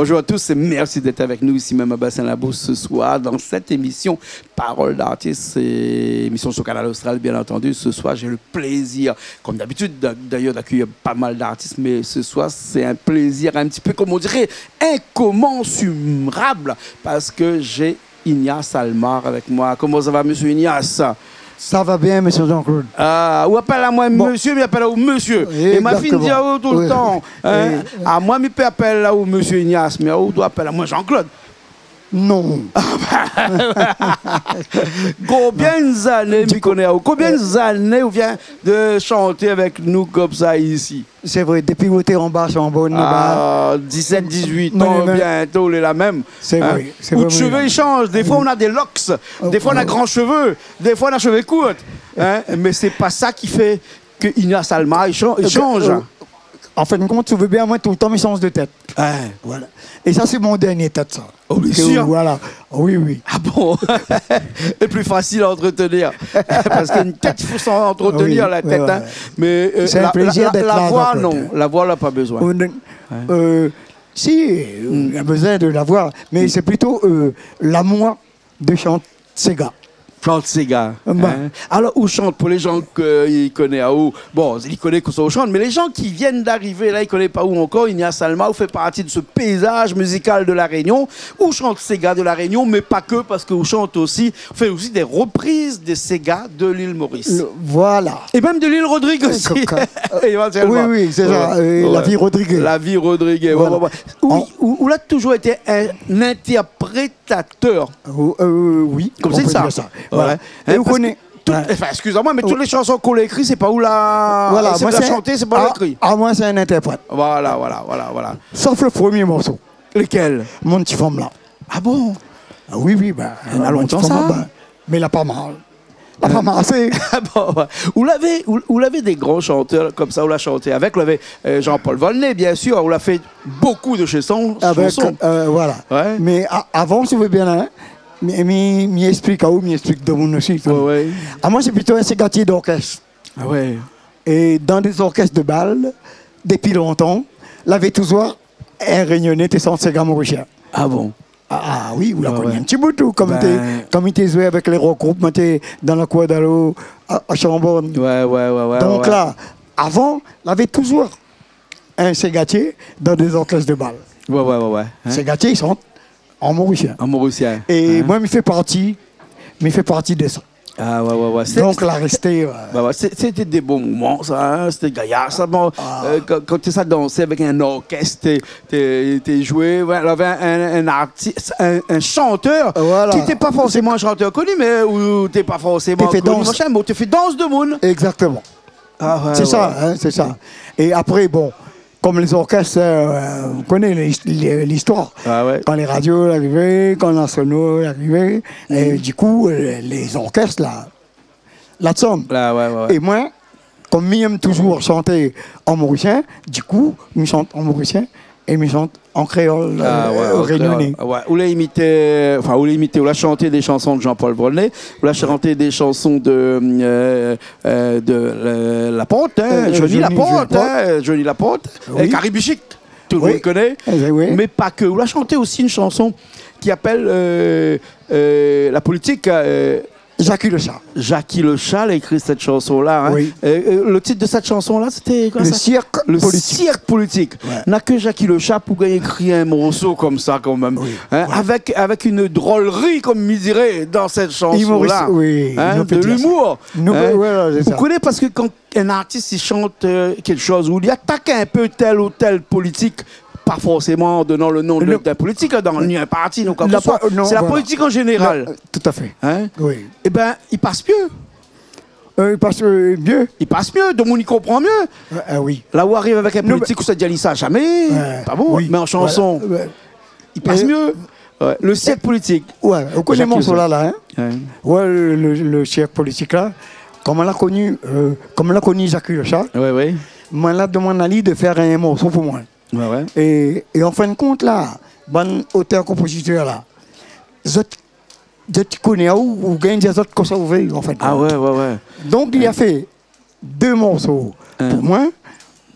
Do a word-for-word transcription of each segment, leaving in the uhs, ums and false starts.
Bonjour à tous et merci d'être avec nous ici même à Bassin Labou ce soir dans cette émission Parole d'artiste, émission sur Kanal Austral, bien entendu. Ce soir, j'ai le plaisir, comme d'habitude, d'a-, d'ailleurs, d'accueillir pas mal d'artistes, mais ce soir, c'est un plaisir un petit peu, comme on dirait, incommensurable, parce que j'ai Ignace Almar avec moi. Koman sa va, mésyé Ignace ? Sa va bien, mésyé Jean-Claude. Ah, ou apèl amoin mésyé, mi apèl aou mésyé. É ma fine di aou toultan, in, amoin mi pé apèl aou mésyé Ignace, mé ou doi apèl amoin Jean-Claude. Non. Konbien zané mi koné aou ? Konbien zané ou vien de shanté avèk nou konmsa isi ? Sé vré, dépi ou té anba, sé an bonn anba. Ah, dix-sept, dix-huit an, bientôt, lé la mèm. Sé vré, sé vré. Out shové i shanj. Défoi, ou na dé locks. Défoi, ou na gran shové. Défoi, ou na shové kourt. In ? Mé sé pa sa ki fé ke Ignace Almar i shan-, i shanj. Euh, an fin de kont, si ou vé bien, moin, toultan, mi shanj de tèt. Voilà. É sa, sé mon dernié tèt, sa. Oh, bien sûr. Voilà. Oui, oui. Ah bon ? Lé pli fasil a antretenir. Parske in tèt, i fo sa antretenir, la tèt, in. Mé, euh, la, la, la voi, non. La voi, la pa bezoin. Euh, si, euh, na bezoin de la voi, mé sé plito, euh, lamour de shant séga. Shant séga, in. Alor, ou shant, pou lé jan ke i koné aou, bon, i koné kosa ou shant, mé lé jan ki vien d'arivé la, i koné pa ou ankor, Ignace Almar, ou fé parti de se péizaz mizikal de La Rényon, ou shant séga de La Rényon, mé pa ke, parske ou shant osi, ou fé osi dé repriz de séga de l'île Maurice. Voilà. É mèm de l'île Rodrigue osi. Évantièlman. Oui, oui, sé sa, euh, la vi Rodrigue. La vi Rodrigue, ouais, ouais. Ou, ou, ou la touzour été in intèrprèt Tatèr. Euh, euh, oui, on peut dire ça. Voilà. É ou koné tout, anfin, excusez-moi, mé tout lé shanson k'ou la ékri, sé pa ou la, voilà, sé pa ou la shanté, sé pa ou la ékri. Ah, moin, sé in intèrprèt. Voilà, voilà, voilà, voilà. Sof le promié morso. Lékèl ? Mon ti fanm la. Ah bon ? Ah oui, oui, bin, néna lontan sa. Mé la pa mal. La pa mal, sé... Ah bon, ouais. Ou lavé, ou, ou lavé dé gran shantèr konmsa, ou la shanté avèk, ou lavé, euh, Jean-Paul Volnay, bien sûr, ou la fé bonpé de shanson. Avèk, euh, voilà. Ouais. Mé a-, avan, si ou vé bien, in, mi, mi, mi ésplik aou, mi ésplik domoun osi. Ouais, ouais. Ah, moin, sé plito in ségatié d'orkès. Ah ouais. É dan dé zorkès de bal, dépi lontan, lavé touzour in Rényoné té shant séga morisien. Ah bon ? Ah, ah oui, ou la koni in ti bout, ou, konm té, konm té zoué avèk lé rock group, moin té dan la kour d'Alo a, a Shanborn. Ouais, ouais, ouais, ouais. Donk la, avan, lavé touzour in ségatié dan dé zorkès de bal. Ouais, ouais, ouais, ouais. Ségatié, i shant an morisien. An morisien. É moin, mi fé parti, mi fé parti de sa. Ah ouais, ouais, ouais. Donk la résté, euh, bah ouais, sé, sété dé bon moman sa, in. Sété gayar sa. Bon, euh, kan, kan té sa dansé avèk in orkès, té, té, té zoué, ouais, lavé in, in artis, in, in shantèr ki té pa forséman in shantèr koni, mé ou té pa forséman koni, machin, mé ou té fé dans demoun. Exactement. Ah ouais, sé sa, in, sé sa. É apré, bon, konm lé zorkès, euh, ou koné lé, lé, listoir. Ah ouais. Kan lé radio la arivé, kan nasional la arivé, é di kou, euh, lé zorkès la, la désann. Ah ouais, ouais, ouais. É moin, konm mi èm touzour shanté an morisien, di kou, mi shant an morisien é mi shant an kréol, euh, an kréol, euh, rényoné. Ah ouais. Ou la imité, anfin, ou la imité, ou la shanté dé shanson de Jean-Paul Volnay, ou la shanté dé shanson de, euh, euh, de, euh, Laporte, in, euh, Johnny Laporte, in, Johnny Laporte, é Kari Bichique, tout le monde connaît. Oui. Mé pa ke. Ou la shanté osi in shanson ki apèl, euh, euh, La politik, euh, Jacky Le Chat. Jacky Le Chat la ékri sèt shanson-la, in. Oui. Euh, euh, le tit de sèt shanson-la, sété koi sa ? Le sirk politik. Le sirk politik. Ouais. Na ke Jacky Le Chat pou gingn ékri in morso konmsa, kan mèm. Oui. In, avèk, avèk in drolri, konm i diré, dan sèt shanson-la. Imoris, oui, in, nou pé dir sa. De l'imour. Nou pé, voilà, sé sa. Ou koné, parske kan in artis i shant, euh, kékshoz, ou li atak in pé tèl ou tèl politik, pa forséman an donan le non de, d'in politik, in, dan ni in parti, non, koi ke se soi. Sé la politik an zénéral. Non, euh, tout à fait. In ? Oui. Ébin, i pas myé. Euh, i pas, euh, myé. I pas myé, domoun i konpran myé. Ah, ah oui. La ou ariv avèk in politik, ou sa di ali sa zamé, pa bon, mé an shanson, i pas myé. Ouais, le sirk politik. Ouais, ou koné morso-la, la, in ? Ouais. Ouais, le, le, le sirk politik la, konm moin la koni, euh, konm moin la koni Jacky Le Chat, ouais, ouais, moin la domann ali de fèr in morso pou moin. Ouais, ouais. É, é an fin de kont la, bann otèr-konpozitèr la, zot, zot i koné aou, ou gingn dir azot kosa ou vé, an fin de kont. Ah ouais, ouais, ouais. Donk, li la fé dé morso pou moin,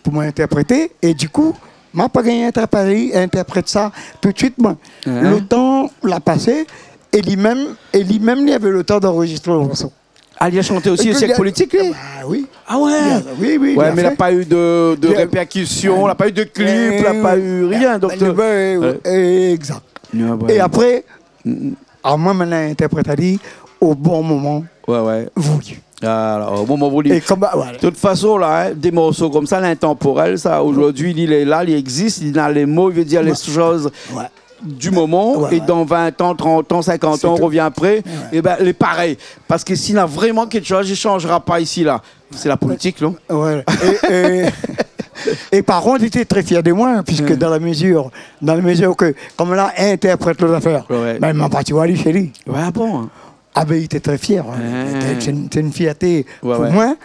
pou moin intèrprété, é di kou, Ma pa gingn intèrprèt, intèrprèt sa tout suit, moin. Hein ? Lo tan la pasé, é li mèm, é li mèm, li lavé lo tan d'anrozistré lo morso. Ah, li la shanté osi, é li la, politik, li ? Ah oui. Ah ouais. Li la, oui, oui, li la fé. Ouais, mé la pa u de, de répèrkision, la pa u de klip, la pa u rien, donk, euh, euh, exact. Ah ouais. É apré, amoin, moin la intèrprèt ali o bon moman vouli. Ouais, ouais. Alor, o bon moman vouli. É konm, voilà. De tout fason, la, hein, dé morso konmsa, l'intanporèl, sa, zordi, li lé la, li égzis, li na lé mo, li vé dir lé shoz du moman, é dan vin an, trant an, sinkant an, i rovien apré, ébin, lé parèy. Parske si na vréman kékshoz, i shanjra pa isi, la. Sé la politik, non ? Ouais. É, é, é par kont, li té trè fièr de moin, piske dan la mezir, dan la mezir ke, konm la intèrprèt lo zafèr, bin, ma parti oir ali shé li. Ouais, ah bon ? Ah bin, li té trè fièr, hein. Sé in, sé in fièrté pou moin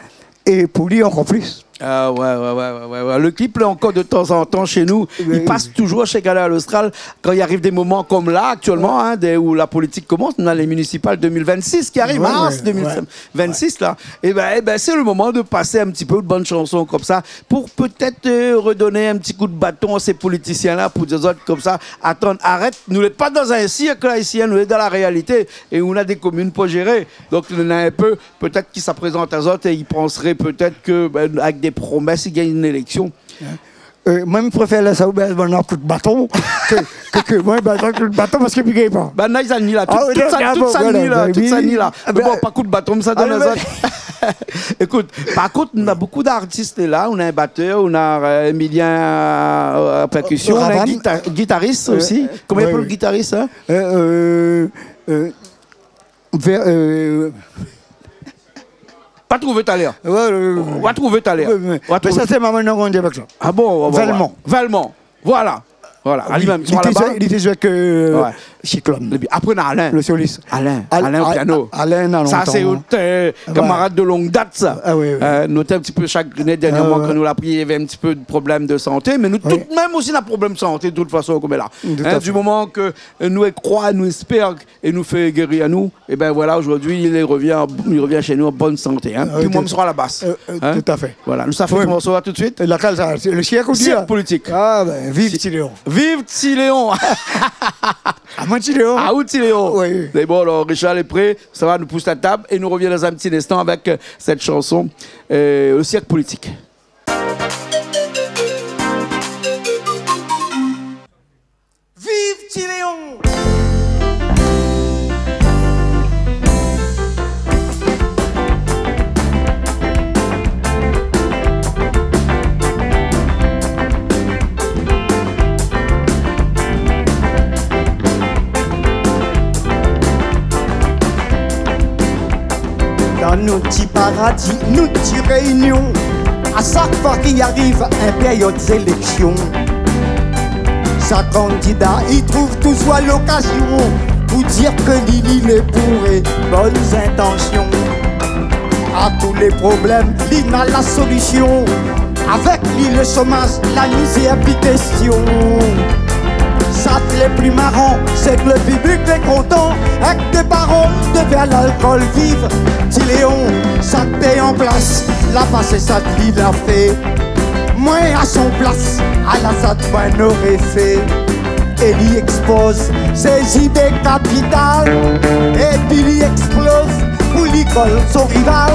é pou li ankor plis. Ah ouais, ouais, ouais. Le clip, là encore, de temps en temps, chez nous, il passe toujours chez Kanal Austral, quand il arrive des moments comme là, actuellement, hein, des, où la politique commence, on a les municipales deux mille vingt-six qui arrivent, mars deux mille vingt-six, là. Eh ben, eh ben, c'est le moment de passer un petit peu de bonnes chansons comme ça, pour peut-être, euh, redonner un petit coup de bâton à ces politiciens-là, pou dir azot konmsa, atann, arèt, nou lé pa dan in sirk la isi, hein, nou lé dan la réalité, é nou na dé komine pou zéré. Donk, néna in pé, pétèt, ki sa prézant azot é i pansré pétèt ke, ben, avèk dé promès, i gingn in éléksion. Hein ? Euh, moin, mi préfèr lès sa, oubien bann kout bâton, ke, ke, ke moin, bann kout bâton, parske mi gingn pa. Bann-la, zot i ni la, tout, tout sa, tout sa ni la, tout sa ni la. Mé bon, pa kout bâton, sa donn azot. Ékout, par kont, nou na bonpé d'artis la, nou na in batèr, nou na, euh, Emilien, euh, pèrkision, nou na in gita-, gitaris osi. Koman i apèl lo gitaris, hein ? Euh, euh, euh, Vèr-, euh, va trouvé talèr. Ouais, ouais, ouais. Va trouvé talèr. Ouais, ouais. Va trouvé. Mé sa, sé momon, nou la grandi avèk sa. Ah bon, va voir. Valmont. Valmont. Voilà. Voilà. Ah, ali mèm, li té zoué, li té zoué avèk, euh, Cyclone. Apré, nou na Alain. Lo solis. Alain. Al-, Alain o piano. Alain, na lontan. Sa, sé out, euh, kamarad de long dat, sa. Ah oui, oui. Euh, nou té in ti pé shagriné dèrnièrman, kan nou la pri, navé in ti pé de problèm de santé, mé nou tout mèm osi na problèm santé, de tout fason, konm la. Tout à fait. Hein, du moment ke, euh, nou kroi, nou éspèr é nou fé géri anou, é ben voilà, zordi, li rovien, li rovien shé nou an bone santé, hein. Ah oui, tout à fait. Pi moin, mi sra a la bas. Euh, euh, tout à fait. Voilà, nou sa fé in morso la tout suit. É lakèl sa ? Sé lo sirk ou di la ? Sirk politik. Ah ben, viv Ti Léon. Viv Ti Léon. Amoin Ti Léon. Ah, ou Ti Léon. Oui, oui. Mé bon, alor, Richard lé pré, sa va, nou pous la tab é nou rovien dan in ti instan avèk, euh, sèt shanson, euh, lo sirk politik. Viv Ti Léon ! Dan nout ti paradi, nout ti Rénion, a shak foi k'i ariv in périod zéléksion, shak kandida i trouv touzour lokazion pou dir ke li, li lé bouré bone zintansion. A tout lé problèm, li na la solision. Avèk li, lo shomaz, la mizèr, pi késtion. Sak lé pli maran, sé ke lo piblik lé kontan, èk dé parol de vèr lalkol viv. Ti Léon, sak té an plas, la pa sé sak li la fé. Moin, a son plas, a la sat moin noré fé. É li ékspoz sé zidé kapital, épi li éksploz pou li kol son rival.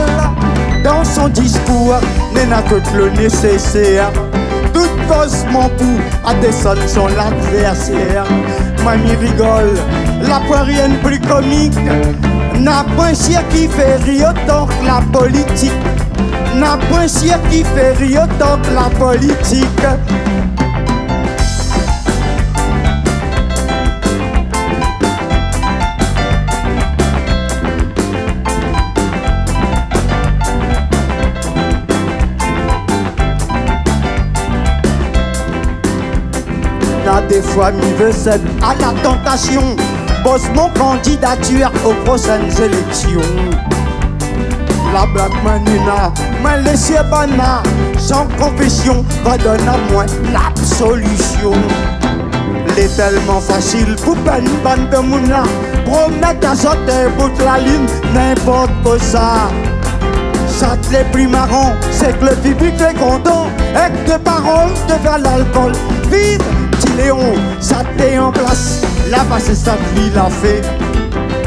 Dan son diskour, néna tout lo nésésèr. Tout koz mon pou a désann son ladvèrsèr. Moin mi rigol, la poin rien pli komik. Na poin sirk ki fé ri otan ke la politik. Na poin sirk ki fé ri otan ke la politik. Na défoi mi vé sèd a la tantasion, poz mon kandidatir o proshèn zéléksion. La blak moin néna, moin lé sir banna, san konfésion, va donn amoin labsolision. Lé tèlman fasil pou bann, bann demoun la promèt azot in bout lalin, ninport kosa. Sak lé pli maran, sé ke le piblik lé kontan, èk de parol de vèr lalkol. Viv Ti Léon, sak té an plas, la pasé sak li la fé.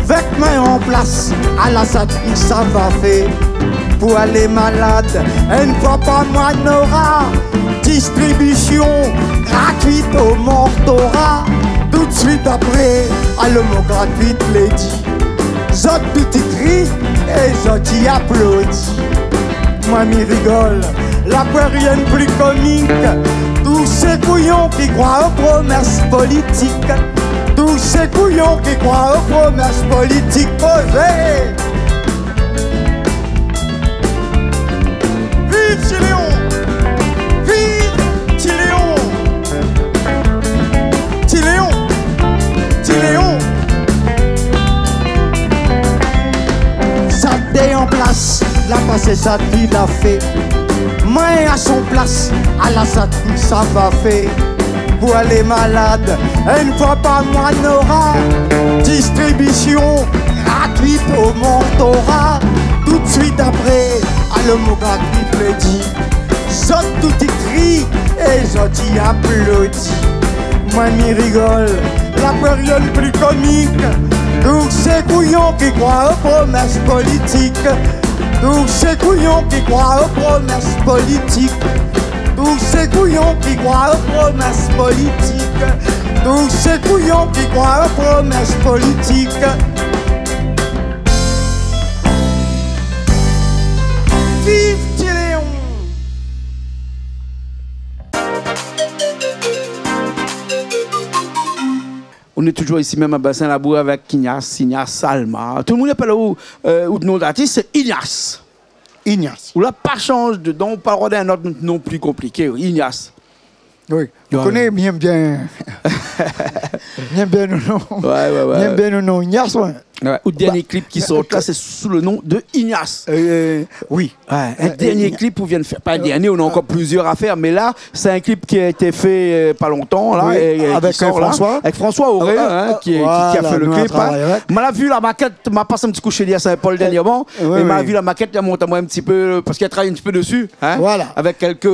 Vèk moin an plas, ala sak mi sava fé. Pou alé malad, inn foi par moi nora distribision gratuit o Montora. Toutsuit apré, alé mo gratuit lé di. Zot tout i kri é zot i aplodi. Moin mi rigol, la poin rien pli komik. Tout sé kouyon ki kroi o promès politik. Tout sé kouyon ki kroi o promès politik. Kozé ! Viv Ti Léon ! Viv Ti Léon ! Ti Léon ! Ti Léon ! Sak té an plas, la pasé sak li la fé. Moin a son plas, ala sak mi sava fé. Pou alé malad, inn foi par moi nora distribision gratuit o Montora. Toutsuit apré, alé mo gratuit lé di. Zot tout i kri é zot i aplodi. Moin mi rigol, la poin rien pli komik. Tout sé kouyon ki kroi o promès politik. Tout sé kouyon ki kroi o promès politik. Tout sé kouyon ki kroi o promès politik. Tout sé kouyon ki kroi o promès politik. Viv Ti Léon ! Nou lé toujour isi mèm a Bassin Labour avèk Ignace, Ignace Salma. Tout le moun i apèl aou, euh, out non d'artis sé Ignace. Ignace. Ou la pa shanj dedan, ou pa rod in not non pli konpliké, Ignace. Oui. Ou koné, mi yèm bien, mi yèm bien nout non. Ouais, ouais, ouais. Mi yèm bien nout non, Ignace, ouais. Ouais. Out dernié klip ki sort la, sé sou le non de Ignace. Euh, oui. Ouais, in dernié klip ou vien fé. Pa in dernié, ou na ankor plizièr a fèr, mé la, sé in klip ki la été fé, euh, pa lontan la, é, é ki sort la. Avèk François. Avèk François Auré, hein, ki, ki, ki la fé le klip, hein. Moin la vi la makèt, ma pas in ti kou shé li a Saint-Paul dernièrman, é ma vi la makèt, li la mont amoin in ti pé, parske li la travay in ti pé desi, hein, avèk kèlk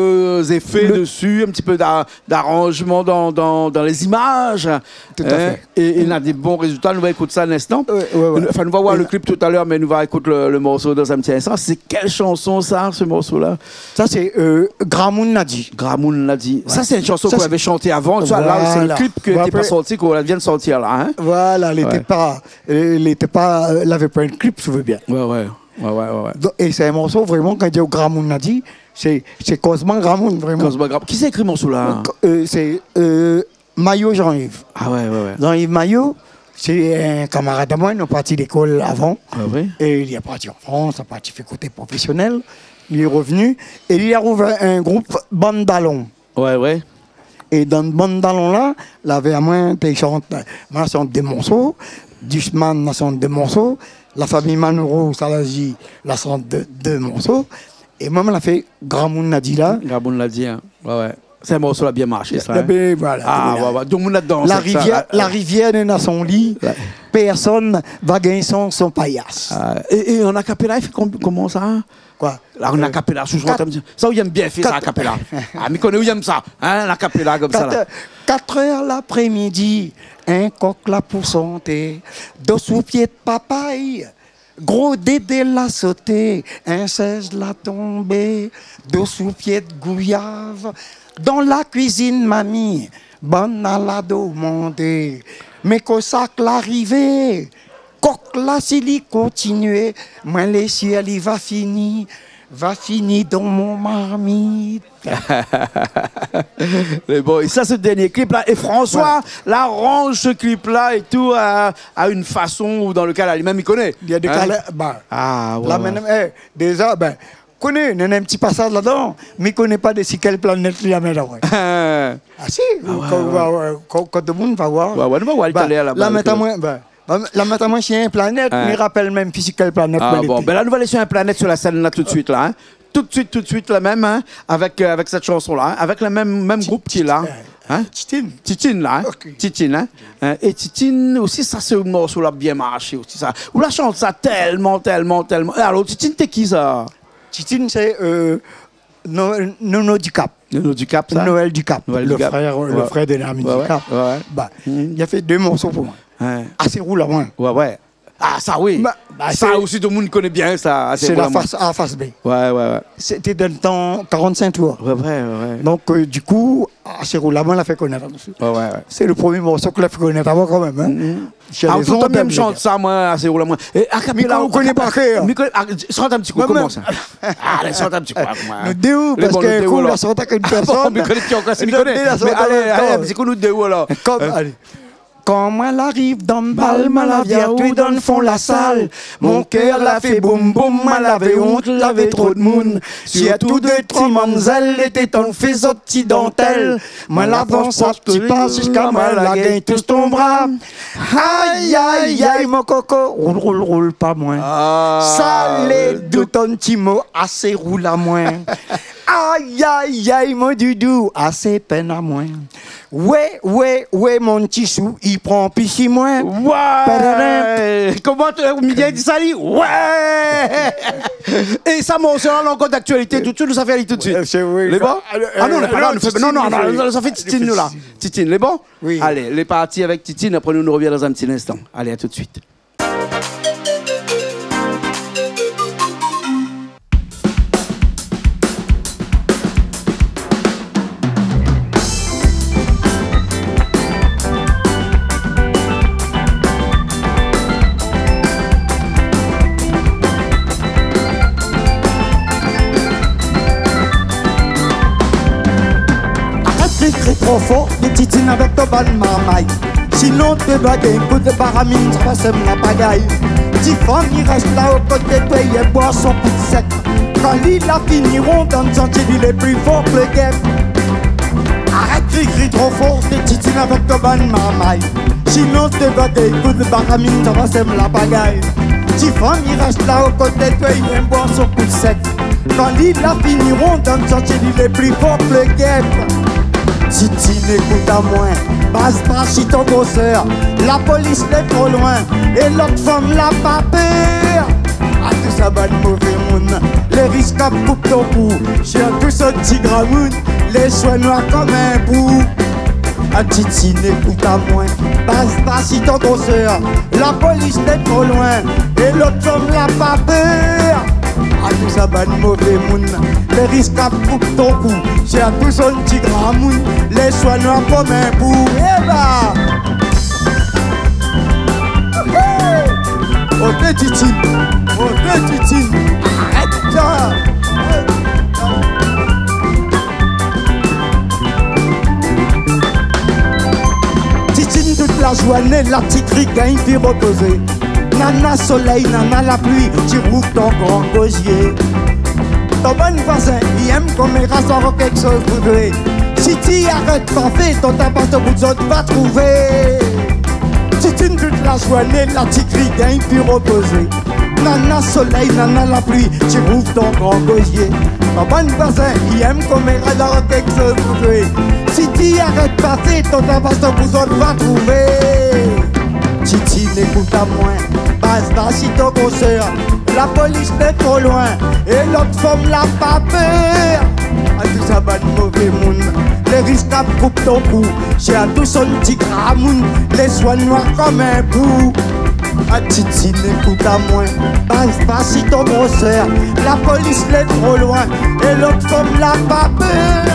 zéfé desi, in ti pé d'a-, d'aranjman dan, dan, dan lé zimaz. Tout à fait. É, é na dé bon rézilta, nou va ékout sa in instan. Ouais, ouais, ouais. Anfin, nou va voir le klip talèr, mé nou va ékout le, le morso dan in ti instan. Sé kèl shanson sa, se morso-la ? Sa sé, euh, Gramoun la di. Gramoun la di. Ouais. Sa sé in shanson k'ou lavé shanté avan, sa, la, sé le klip ki té pa sorti, k'ou vien sortir la, hein ? Voilà, lété pa, euh, lété pa, euh, lavé pa in klip, si ou vé bien. Ouais, ouais. Ouais, ouais, ouais, ouais. Donk, é sé in morso vréman, kan i di Gramoun la di, sé, sé kozman gramoun, vréman. Kozman gramoun. Kisa la ékri morso-la ? Donk, euh, sé, euh, Maillot Jean-Yves. Ah ouais, ouais, ouais. Jean-Yves Maillot, sé in kamarad amoin, nou la parti lékol avan. Ah ouais ? É li la parti an Frans, la parti fé koté profésionèl. Li la rovni é li la rouvèr in group Bann Dalon. Ouais, ouais. É dan Bann Dalon la, lavé amoin té shant, moin la shant dé morso, Dushman la shant dé morso, la fami Manouro, Salazi, la shant dé, dé morso. É moin, moin la fé Gramoun la di la. Gramoun la di, hein. Ouais, ouais. Sé in morso la bien marshé, sa, hein. Ébin, voilà. Ah, ouais, ouais. Tout le moun la dans, la rivièr, la rivièr néna son li. Ouais. Pèrsone va gingn son, son payas. Ah, é, é an a capella, i fé kom-, koman sa, hein ? Koi ? La, an a capella, sou kat-, sa, ou yèm bien fé sa, kat-, a capella. Ah, mi koné ou yèm sa, hein, a capella, komsa, la. Kat-, kat èr laprémidi, in kok la pou shanté, dosou pié d'papay, gro dédé la soté, in shèz la tonbé, dosou pié d'gouyav, dan la kuizine mami, bann-la la domandé. Mé kosa k'la rivé, kok-la, si li kontinié, moin lé sir li va fini, va fini dan mon marmit. Mé bon, é sa, sé le dernié klip la. É François la aranj se klip-la é tout a, a in fason ou dan lekèl li mèm i koné. Li la dékalé, hein ? Bah, ah, ouais, la, ouais. Mèm, eh, déza, bin, koné, néna in ti pasaz ladan, mé mi koné pa dési kèl planèt li la mèt la, ouais. Ah si, ah ouais, kan, ouais, kan, kan tout le moun va voir. Ouais, ouais, nou va voir talèr laba, la, mèt amoin, bin, la, la mèt amoin si in planèt, hein, mi rapèl mèm pi si kèl planèt. Ah bon, bin la, nou va alé si in planèt, si la sèn la, tout de suite la, hein. Tout de suite, tout de suite la mèm, hein, avèk, euh, avèk sèt shanson-la, hein, avèk le mèm, mèm group ki lé la, hein. Titine. Titine la, hein. Ok. Titine, hein. Hein, é Titine osi, sa sé in morso la bien marshé osi, sa. Ou la shant sa tèlman, tèlman, tèlman. É alor, Titine, té ki sa ? Titine, sé, euh, No-, Nono Dicap. Nono Dicap, sa ? Noël Dicap, Noël Dicap. Le frèr, le frèr de Hermine Dicap. Ouais, ouais. Ba, li la fé dé morso pou moin. Ouais. Asé roul amoin. Ouais, ouais. Ah, sa, oui. Ba, ba, sa osi, tout le moun i koné bien sa, Asé roul amoin. Sé la fas A, fas B. Ouais, ouais, ouais. Sété dan le tan karant-sink tour. Ouais, ouais, ouais, ouais. Donk, euh, du kou, Asé roul amoin la fé konèt anou. Ouais, ouais, ouais. Sé le promié morso ke la fé konèt amoin kan mèm, in. Mm, mm. Shant in ti kou, shant in ti kou. Mé ou koné par kèr. Shant in ti kou, koman sa ? Alé, shant in ti kou, koman ? Nou dé, parske nou dé, la shant avèk in pèrsone. Ah bon, mi koné pi ankor si mi koné. Mé alé, alé, in ti kou, nou dé, alor. Kom, alé. Kan moin la ariv dan bal, moin la vi atou dan fon la sal. Mon kèr la fé boum boum, moin lavé ont, lavé tro d'moun. Sirtou dé troi mamzèl, lété tan fé zot ti dantèl. Moin la avans a ti pa ziska moin la gingn tous ton bra. Ay, ay, ay, mon koko, roul, roul, roul pa moin. Ah, sa lé dout, in ti mo, asé roul amoin. Ay, ay, ay, mon doudou, asé pèn amoin. Wé, wé, wé, mon ti sou, i pran pi si moin. Wé. Pérérin. Koman, euh, Miguel i di sa, li ? Wé. É sa, morso la, ankor d'aktualité, tout de suite, nou sa fé ali tout de suite. Ouais, sé vré. Lé bon ? Ah non, lé pa la, nou fé, non, non, non, nou sa fé Titine, nou, la. Titine, lé bon ? Oui. Alé, lé parti avèk Titine, apré nou, nou revien dan in ti linstan. Alé, à tout de suite. Arèt de kriy tro for, de titine avèk ton bann marmay. Sinon, té va gingn kout de baramine, sa va sèm la pagay. Ti fanm i rès la o koté toi, i boir son kou d'sèk. Kan li la fini ront dan santié, li lé pli for ke le gèp. Arèt kri, kri tro for, té titine avèk ton bann marmay. Sinon, té va gingn kout de baramine, sa va sèm la pagay. Ti fanm i rès la o koté toi, i boir son kou d'sèk. Kan li la fini ront dan santié, li lé pli for ke le gèp. Titine, ékout amoin, baz pa si ton grosèr. La polis lé tro loin, é lot fanm la pa pèr. A tout sa bann mové moun, lé risk ap koup ton kou. Shèrsh tout son ti gramoun, lé soi noir kom in pou. A Titine, ékout amoin, baz pa si ton grosèr. La polis lé tro loin, é lot fanm la pa pèr. A tout sa bann mové moun, lé risk ap koup ton kou. Shèrsh tout son ti gramoun, lé soi noir kom in pou. Éba ! Oté Titine, oté Titine, arèt sa. Titine, tout la zourné, la ti kri, gingn pi repozé. Nana solèy, nana la pli, ti rouv ton gran gozié. Ton bann voizin i yèm koméra, sa rod kékshoz pou zoué. Si ti arèt pa fé, ton tabas, ton bout zot va trouvé. Titine, tout la zourné, la ti kri, gingn pi repozé. Nana solèy, nana la pli, ti rouv ton gran gozié. Ton bann voizin i yèm koméra, sa rod kékshoz pou zoué. Si ti arèt pa fé, ton tabas, ton bout zot va trouvé. Titine, ékout amoin, baz pa si ton grosèr. La polis lé tro loin, é lot fanm la pa pèr. A tout sa bann mové moun, lé risk ap koup ton kou. Shèrsh tout son ti gramoun, lé soi noir kom in pou. A Titine, ékout amoin, baz pa si ton grosèr. La polis lé tro loin, é lot fanm la pa pèr.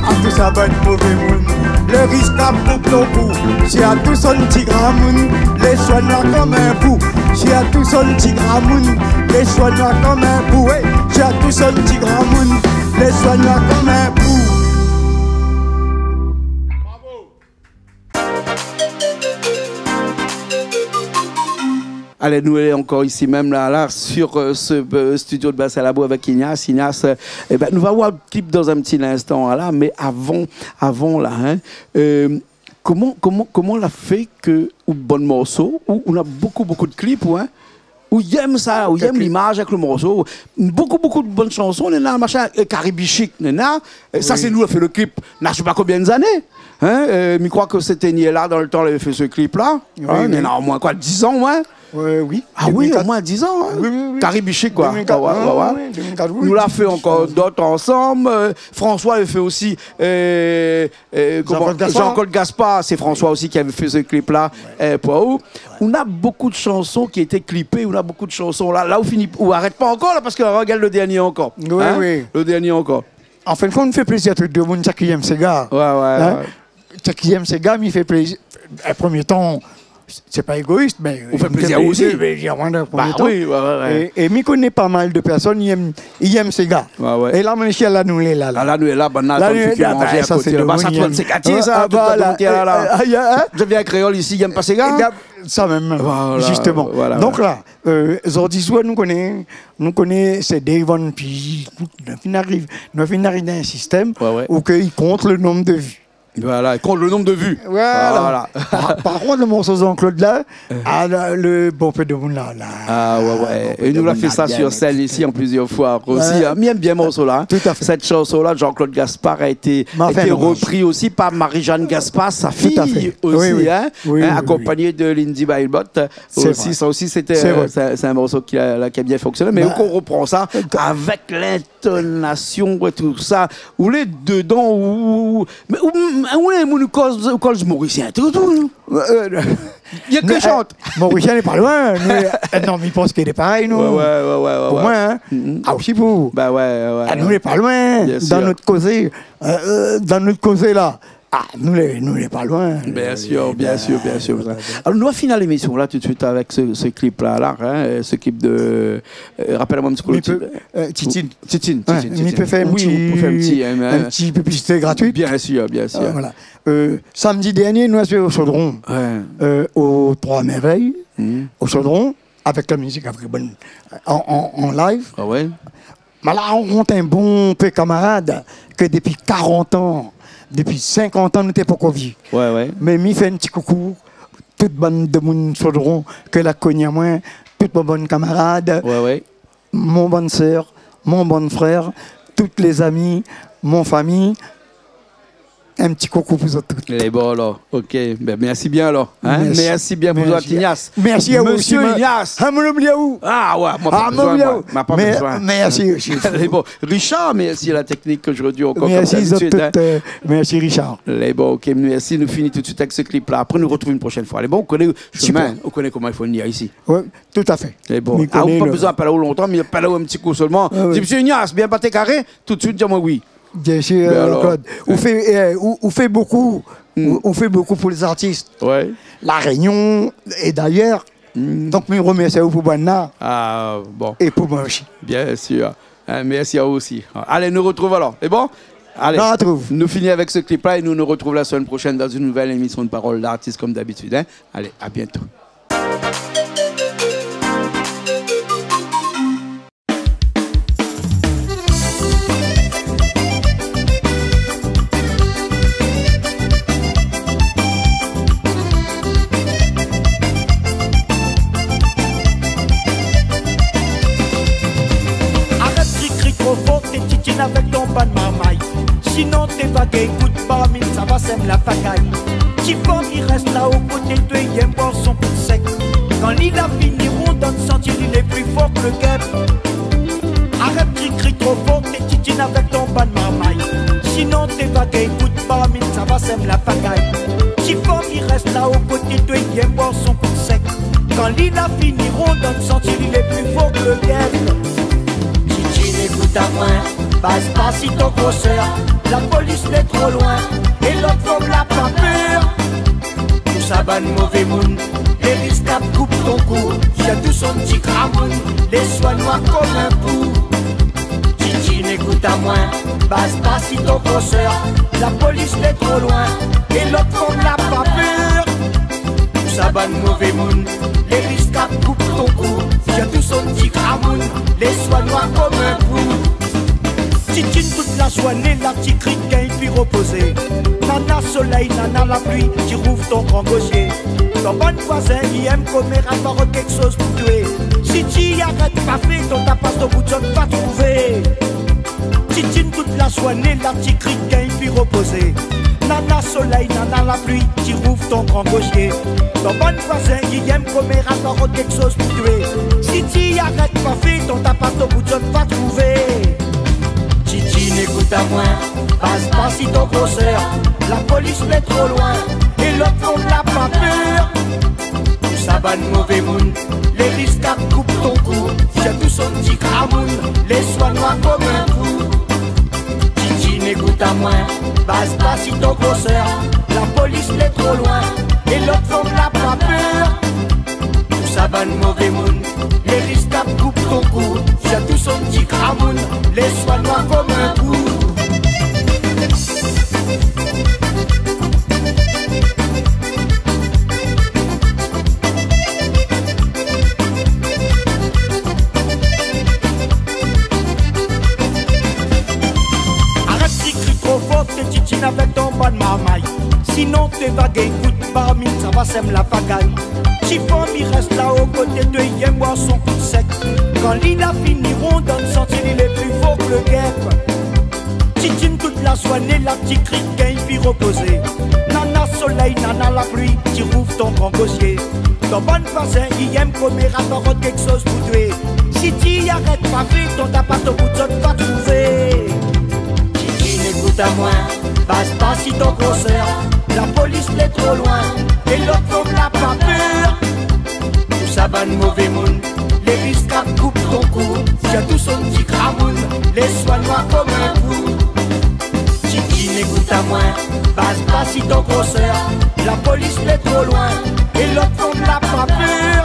A tout sa bann mové moun, lé risk ap koup ton kou. Shèrsh tout son ti gramoun, lé soi noir kom in pou. Shèrsh tout son ti gramoun, lé soi noir kom in pou. Wé, shèrsh tout son ti gramoun, lé soi noir kom in pou. Alé, nou lé ankor isi mèm la, la, sur, euh, ce, euh, studio de Bassin Labou avèk Ignace. Ignace, euh, ében, nou va oir le clip dan in ti linstan, la, mé avan, avan, la, in, euh, koman, koman, koman la fé ke out bann morso, ou, ou na bonpé, bonpé de clip, ou, in, ou yèm sa, ou yèm limaz avèk le morso. Bonpé, bonpé de bone shanson, néna, machin, euh, Karibichik, néna, euh, sa sé nou la fé le clip, na mi koné pa konbien zané. In, euh, mi kroi ke sété Niella dan le tan, lavé fé se clip-la. Oui, oui. Néna omoin, koi, dizan, omoin. Euh, oui. Ah oui, deux mille quatre. Au moins dix ans, hein. Oui, oui, oui. Karibichi, quoi. Deux mille quatre, ouais, ouais, ouais, ouais, deux mille quatre, oui. Nou la fé ankor dot ansanm. Euh, François la fé osi, euh, euh, koman, Jean-Claude Gaspard. Jean-Claude Gaspard, sé François osi ki la fé se clip-la, euh, pou ou. Ouais. Nou na bonpé de shanson ki la été clipé, nou na bonpé de shanson la. La, ou fini, ou arèt pa ankor la, parske rogard le dernié ankor. Oui, oui. Le dernié ankor. An fin de kont, nou fé plézir tout demoun, sak i yèm séga. Ouais, ouais, ouais. Sak i yèm séga, mi fé plézir. Euh, promié tan, sé pa égois, mé... Ou fé plézir osi. Mé, mé, mé, an promié tan. Bah oui, ouais, ouais, ouais. É, é mi koné pa mal de pèrsone i yèm, i yèm séga. Ouais, ouais. É la, mon cher, la nou lé la, la. Ah, la nou lé la, bann la, la nou lé la, manzé a koté laba, sa, trant-sink atié, sa, tout le moun té la, la. Ah, voilà. Euh, euh, ah, y a, hein ? Zot i vien kréol isi, i yèm pa séga. Sa mèm, voilà, zistoman. Voilà. Donk la, euh, zordi soir, nou koné, nou koné sé Dave Van P, nou fine ariv, nou fine ariv dan in sistèm ousa i kont le nonb de vi. Voilà, i kont le nonb de vi. Voilà. Par, par kont, le morso Jean-Claude la, ah, le, le bonpé de moun la, la. Ah, ouais, ouais. É nou la fé sa sur sèn isi an plizièr foi osi, hein. Mi yèm bien morso-la, hein. Tout à fait. Sèt shanson-la, Jean-Claude Gaspard, la été, la été repri osi par Marie-Jeanne Gaspard, sa fiy osi, hein, akonpagné de Lindy Bailbot. Sé vré. Sa osi, sé in, sé in morso ki la, la, ki la bien fonksioné. Mé ou ké repran sa avèk lintonasion é tousa. Ou lé dedan, ou, ou, mé ou, ou lé moun, ou koz, ou koz morisien, tout, tout. Euh, euh, i a ke shant. Morisien lé pa loin, nou, euh, non, mé mi pans ke lé parèy, nou. Ouais, ouais, ouais, ouais. Pou moin, hein. Ah, osi pou ou. Bah ouais, ouais, ouais. Ah, nou lé pa loin, dan nout kozé, euh, euh, dan nout kozé la. Ah, nou lé, nou lé pa loin. Bien sûr, bien sûr, bien sûr. Alor, nou va fini lémision la tout de suite avèk se, se clip-la, la, hein, euh, se clip de, euh, rapèl amoin in ti kou le tit. Titine. Titine, Titine. Ouais, mi pé fé in ti, in ti piblisité gratuit. Bien sûr, bien sûr. Euh, voilà. Euh, samdi dernié, nou la été o Chaudron, euh, o Trois Merveilles, o Chaudron, avèk la mizik, avèk bann, an, an, an live. Ah ouais. Ma la rankont in bonpé kamarad ke dopi karant an, dopi sinkant an, nou té pankor vi. Ouais, ouais. Mé mi fé in ti koukou tout bann demoun Chaudron ke la koni amoin, tout mon bann kamarad. Ouais, ouais. Mon bann sèr, mon bann frèr, tout lé zami, mon fami, in ti koukou pou zot tout. Lé bon, alor. OK. Ben, mèrsi bien, alor. Hein ? Mèrsi. Mèrsi bien pou zot, Ignace. Mèrsi a ou osi, Ignace. Ah, moin la oublié aou. Ah ouais, moin pa bezoin, moin. Moin la pa bezoin. Mèrsi osi. Lé bon. Richard, mèrsi a la teknik zordi ankor, konm dabitid, hein. Mèrsi zot tout, euh, mèrsi Richard. Lé bon, OK, mèrsi. Nou fini tout de suite avèk se clip-la. Apré, nou retrouv in proshèn foi. Lé bon, ou koné le shomin, ou koné koman i fo vnir isi. Ouais. Tout à fait. É bon, ah, ou pa bezoin apèl aou lontan, mé apèl aou in ti kou solman. Ah oui. Di, Mésyé Ignace, bien baté karé, tout de suite, di amoin oui. Bien sûr, euh, Claude. Ou fé, euh, ou, ou fé bonpé, ou, ou fé bonpé pou lé zartis. Ouais. La Réunion é d'ayèr. Donk, mi remèrsi aou pou bann-la. Ah, bon. É pou moin osi. Bien sûr. Hein, mèrsi a ou osi. Alé, nou retrouv alor. Lé bon ? Alé. Nou retrouv. Nou fini avèk se clip-la é nou nou retrouv la semèn proshèn dan in nouvèl émision de Parole d'artiste, konm dabitid, hein. Alé, à bientôt. Arèt kri-kri tro for, té titine avèk ton bann marmay. Sinon té va gingn kout parmi, sa va sèm la pagay. Ti fanm i rès la o koté, té i yèm boir son kou sèk. Kan li la fini ronn, dan santi li lé pli for ke le gèp. Arèt kri-kri tro for, té titine avèk ton bann marmay. Sinon té va gingn kout parmi, sa va sèm la pagay. Ti fanm i rès la o koté, té i yèm boir son kou sèk. Kan li la fini ronn, dan santi li lé pli for ke le gèp. Titine, ékout amoin, baz pa si ton grosèr. La polis lé tro loin é lot fanm la pa pèr. Tout sa bann mové moun, lé riskab koup ton kou. Zot tout son ti gramoun, lé soi noir konm in pou. Titine, ékout amoin, baz pa si ton grosèr. La polis lé tro loin é lot fanm la pa pèr. Tout sa bann mové moun, lé riskab koup ton kou. Zot tout son ti gramoun, lé soi noir konm in pou. Titine, tout la zourné la ti kri, gingn pi repozé. Nana solèy, nana la pli, ti rouv ton gran gosié. Ton bann voizin i yèm komèr, a parol kékshoz pou toué. Si ti arèt pa fé, ton tapas, ton bout zot va trouvé. Titine, tout la zourné la ti kri, gingn pi repozé. Nana solèy, nana la pli, ti rouv ton gran gosié. Ton bann voizin i yèm koméra, pa rod kékshoz pou toué. Si ti arèt pa vit, ton tap ato bout zot va trouvé. Titine, ékout amoin, baz pa si ton grosèr. La polis lé tro loin, é lot fond la pa pèr. Tout sa bann mové moun, lé riskab koup ton kou. Sirtou son ti gramoun, lé soi noir kom in kou. Titine, ékout amoin, baz pa si ton grosèr. La polis lé tro loin, é lot fond la pa pèr. Tout sa bann mové moun, lé riskab koup ton kou. Sirtou son ti gramoun, lé soi noir kom in kou. Arèt ti kri tro for, té titine avèk ton bann marmay. Sinon té va gingn kout barmine, sa va sèm la pagay. Ti fanm i rès la o koté, té i yèm boir son kou sèk. Kan li la fini ronn, dan santi li lé pli for ke le gèp. Titine tout la soiré la ti kri, gingn pi repozé. Nana solèy, nana la pli, ti rouv ton gran gosié. Ton bann voizin i yèm koméra, pa rod kékshoz pou toué. Si ti arèt pa vit, ton tap ato bout zot va trouvé. Titine, ékout amoin, baz pa si ton grosèr. La polis lé tro loin, é lot fond la pa pèr. Tout sa bann mové moun, lé riskab koup ton kou. Sirtou son ti gramoun, lé soi noir kom in kou. Titine, ékout amoin, baz pa si ton grosèr. La polis lé tro loin, é lot fond la pa pèr.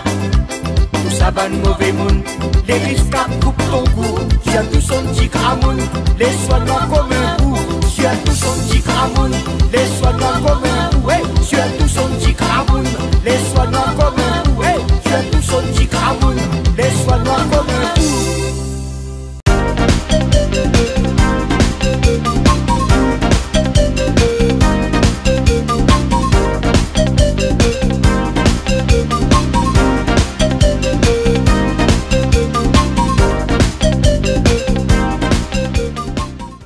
Tout sa bann mové moun, lé riskab koup ton kou. Sirtou son ti gramoun, lé soi noir kom in kou. Sirtou son ti gramoun, lé soi noir kom in kou. Hey, sirtou son ti gramoun, lé soi noir kom in kou. Hey, sirtou son ti gramoun, lé soi noir kom